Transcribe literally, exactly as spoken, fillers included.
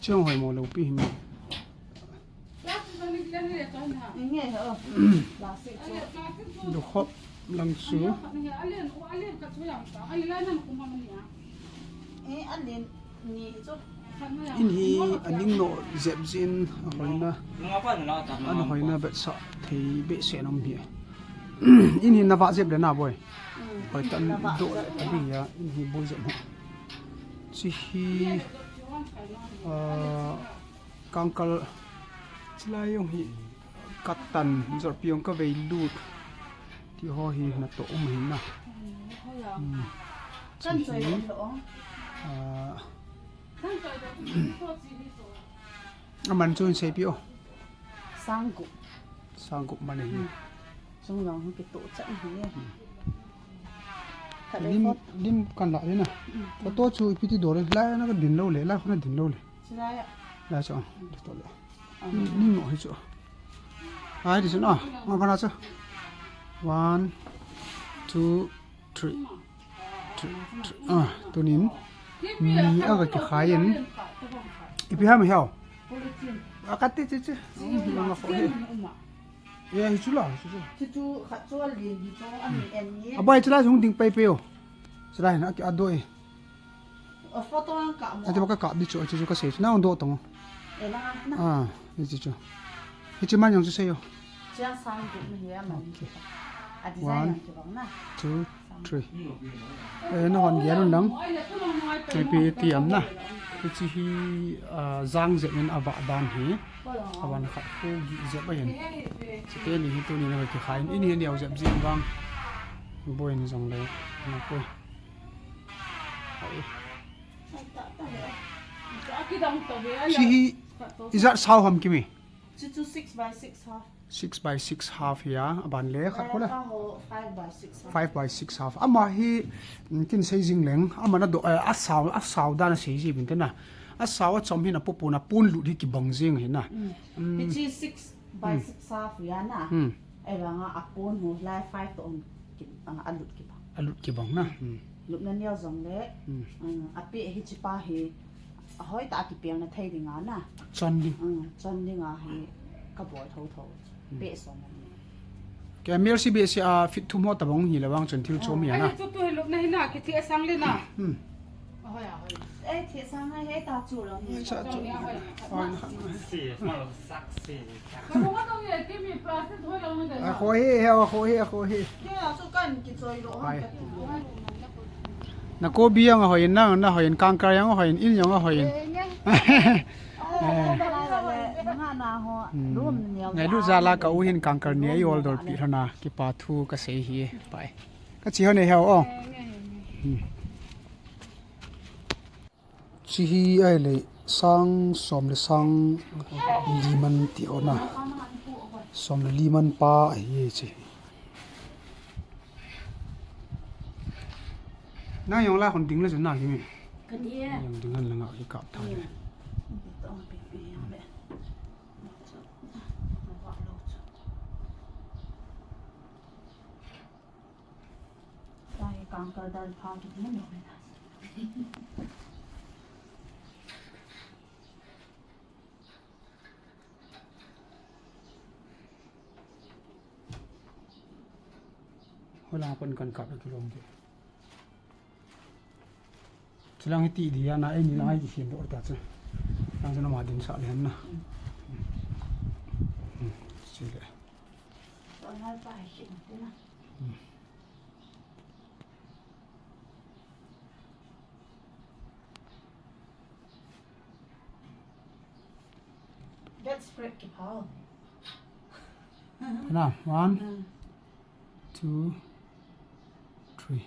Chang hoi mo lo pi hi mo. Inge he o. Plastic chu. Dukhop lang chu. Eh, alen ni chu. In hi aning no jep jin a hoina. Ana hoina betsah thei behseh nom hi. In hi na vah jep le na boi. Hoi tan do le ta ding a in hi boi jep ho. Chi hi, ah, kangkal chilai jong hi katan, jorpi jong ka vei lut. Ti ho hi na to um hi na. Hmm. Chi hi, ah, aman chun sei pi o. Sang gup. Sang gup man ahi. Hmm. Sung jong hi kitoh chan ahi. Hmm. Khat le lim, photo. Lim kan la le na. Hmm. Photo chu ipi ti do le. Lai na ka din lo le. Lai khun na din lo le. Chulai a. Lai chu. Hmm. Ti to le. Ah. Ni, ni no hi chu. Ai, ti chu na. Ma pa na chu. One, two, three. Three, three. Ah, tunin. Mi a ka kikhai in. Ipi ham hiao. A ka ti chi chi. Hmm, ma ko hi. Ya, hi chu la, hi chu chu. Chu chu khat chu a lien hi chu a mi en ni. A bai chu la hung ding pai pe o. Chu la hin a ki a do e. A photo ang ka mo. A ti ba ka kap di chu, chu chu ka sei chu na hung do tong. E la na. Ah, hi chu chu. Hi chu man jong chu sei o. Chiang sang du mi hi a man. Okay. A design. One, jong chu bang na. Two, three. Eh, na hon gel un lang. Ipi ti am na. Hichi hi, ah, jang jep in a vah dan hi. A van khat khu gih jep ahin. Chite ni hi tuni na kikhai in, in hi neo jep jing vang. Boi ni jong le. Na poi. Ai. Chi hi ijat sao ham kimi. Chu chu six by six half. Six by six half hi a, a ban le khat khu le. Eh, ka ho five by six half. Five by six half. Ama hi, mm, kin sei jing leng, ama na do, eh, a sao, a sao dan a sei ji bin te na. A sao a chom hi na pu pu na pun lut hi kibang jing hi na. Mm. Mm. Hichi six by six half hi a na. Mm. Ei vang a pun hu lai five to ong ki, a, a lut kibang. A lut kibang na. Mm. Lut na neo jong le, mm, a pe hichi pa hi, a hoi ta a kipeng na thei ding a na. Chon ding. Mm, chon ding a hi ka boi tho tho. Mm. Pe song na ni. Ke mel si be si a fit thum ho ta bang hi la bang chon thil chom hi a na. Ai, chu tu hi lup na hi na, ki thi a sang le na. Mm. A hoi a hoi. Eh, thi a sang na he ta chu lo ni. Ai, sa chu. Hoi na. Si, sa lo sak si. A khohi he, a khohi, a khohi. Hai. Na kobi jong ahoiyin, na, na hoiyin, kangkal jong ahoiyin, in jong ahoiyin. Eh. Hmm. Ngailut jal a ka u hin kangkal ni a i ol dol pi lhon a, kipa thu ka sei hi, pai. Ka chi ho nei heo o. Hmm. Chi hi ahile sang som le sang li man ti o na. Som le li man pa ahi e chi. Nang jong la kon ding le chu na kimi. Ka ding e. Jong ding han la nga hi kap tha le. Ka hi kangkal dal pha kiti lou na. Hoilang kon kan kap kilom de. Chulang hi ti dia na, eh, ni lang hi kikhen doh ta chu. Lang chu nama din sah le hen na. Hmm. Chule. Bedspread kipha. Na, one, hmm, two, three.